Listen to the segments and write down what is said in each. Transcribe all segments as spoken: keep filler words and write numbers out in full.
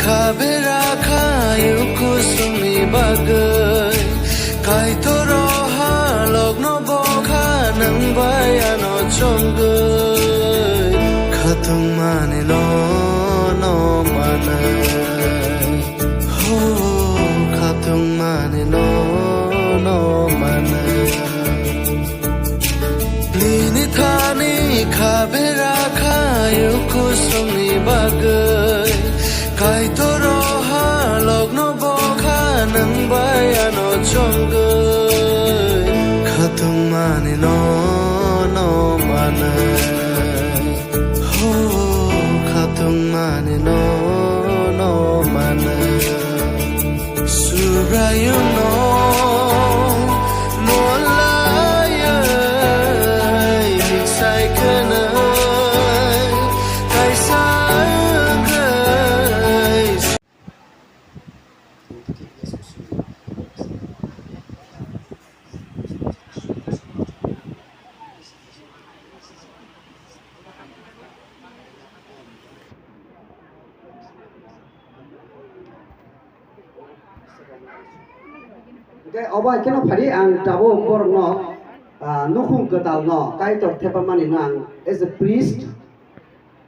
Kha bera kha yukusungni bagwi, Kaitor o halokno bo kha nwng bai ano chongwi. Khatungmani no, no manwi, ho, khatungmani no, no manwi. Nini thani kha bera kha yukusungni bagwi, Kaitor o halokno bo kha nwng bai ano chongwi. Khatungmani no, no manwi, ho, khatungmani no, no manwi. Subraiyungno molaiwi miksai khwnwi kaisa wngwi. Hingke obo hai kheno phari ang tabuk borokno, ah, nukhung kwtalno Kaitor thepamani no ang as a priest,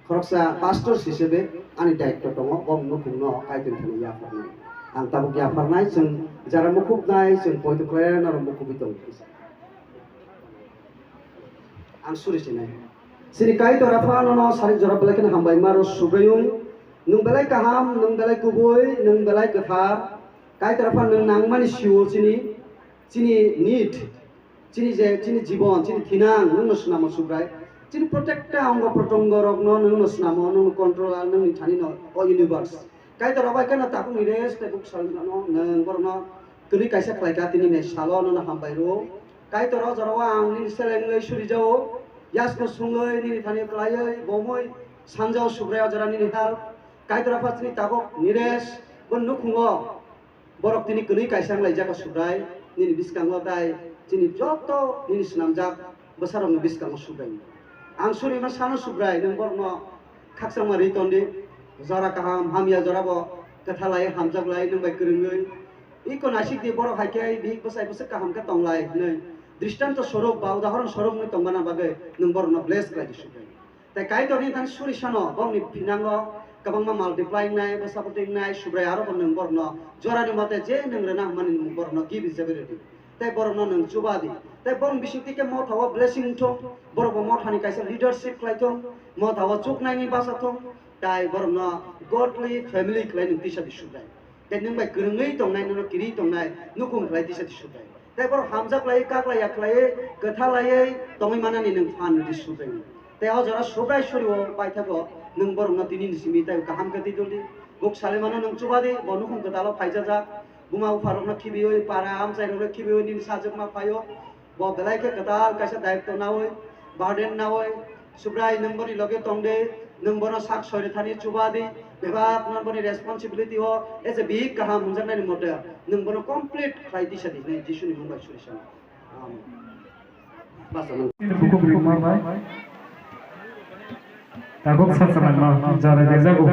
khoroksa pastor hisabe ani daitto tongo, bo nukhungno Kaitor thani yapharnai. Ang tabuk yapharnai, chwng jara mukhubnai, chwng poito khlainai norok mukhubwi tongo. Ang suri sinai. Chini Kaitor Apha nono sarik jora belai kheno hambai maro Subraiyung. Nwng belai kaham, nwng belai kubui, nwng belai kwthar. Kaitor Apha nwng nangmani sio chini, chini need, chini je, chini jibon, chini thinang, nwngno swnamo Subrai. Chini protekta ongo protongo rokno nwngno swnamo, nwngno control, nwngni thani no o universe. Kaitor Apha kheno tabukni rest tei buk salmano nwng borokno tini kaisa khlaika tini ni salo nono hambai rwo. Kaitor o jorao ang nini selengwi surijao, yasko sungwi nini thani khlaiwi bomwi sanjao Subrai o jora nini hal. Kaitor Apha chini tabuk ni rest bo nukhungo. Borok tini kwnwi kaisa wng laijak kha Subrai, nini bwskango tai chini joto nini swnamjak bwsarokni bwskango Subrai. Ang surima sano Subrai, nwng borokno khakchangma ri tondi, jora kaham hamya jorabo kwthalai hamjaklai nwng bai kwrwngwi. Iko naisik di borok hai khe bihik bwsai bwswk kaham khe tonglai hwnwi dristanto sorook ba udahoron sorook wngwi tongmana bagwi nwng borokno bless khlai di Subrai. Tei Kaitorni thani suri sano, bongni phinango kwbangma multiply wngnai, bwsa bwtwi wngnai, Subrai aro bo nwng borokno jorani mote je nwng rwna hwnmani nwng borokno gift hisabe rwdi. Tei borokno nwng chuba di. Tei bong bisingtwi khe mothao blessing wngthung, borok bo mothani kaisa leadership khlai thung, mothao chuknaini basa thung, tei borokno godly family khlai nwng tisa di Subrai. Tei nwng bai kwrwngwi tongnai, nono kiriwi tongnai, nukhung khlai tisa di Subrai. Tei borok hamjak lai, kak lai, yak lai, kwtha lai, tongwi manani nwng phan di Subrai. Tei o jora Subrai suri o paithago nwng borokno tini ni simi tei kaham khe twi dul di. Buk salimano nwng chuba di, bo nukhung kwtalo phaijajak. Buma bupha rokno khibiwi, para amchai rokno khibiwi nini sajwkma phaio. Bo belai khe kwtal kaisa daitw nawi, burden nawi, Subrai nwng boni loge tong de, nwng bono sak soi rwthani chuba di, bebak nwng boni responsibility o as a bihik kaham hwnjaknani mote nwng bono complete khlai tisa di hwnwi Jisuni mung bai suri sano. Amen. Basa nwng. Nini bukhuk rimma bai. Tabuk sasanangno jara rejago.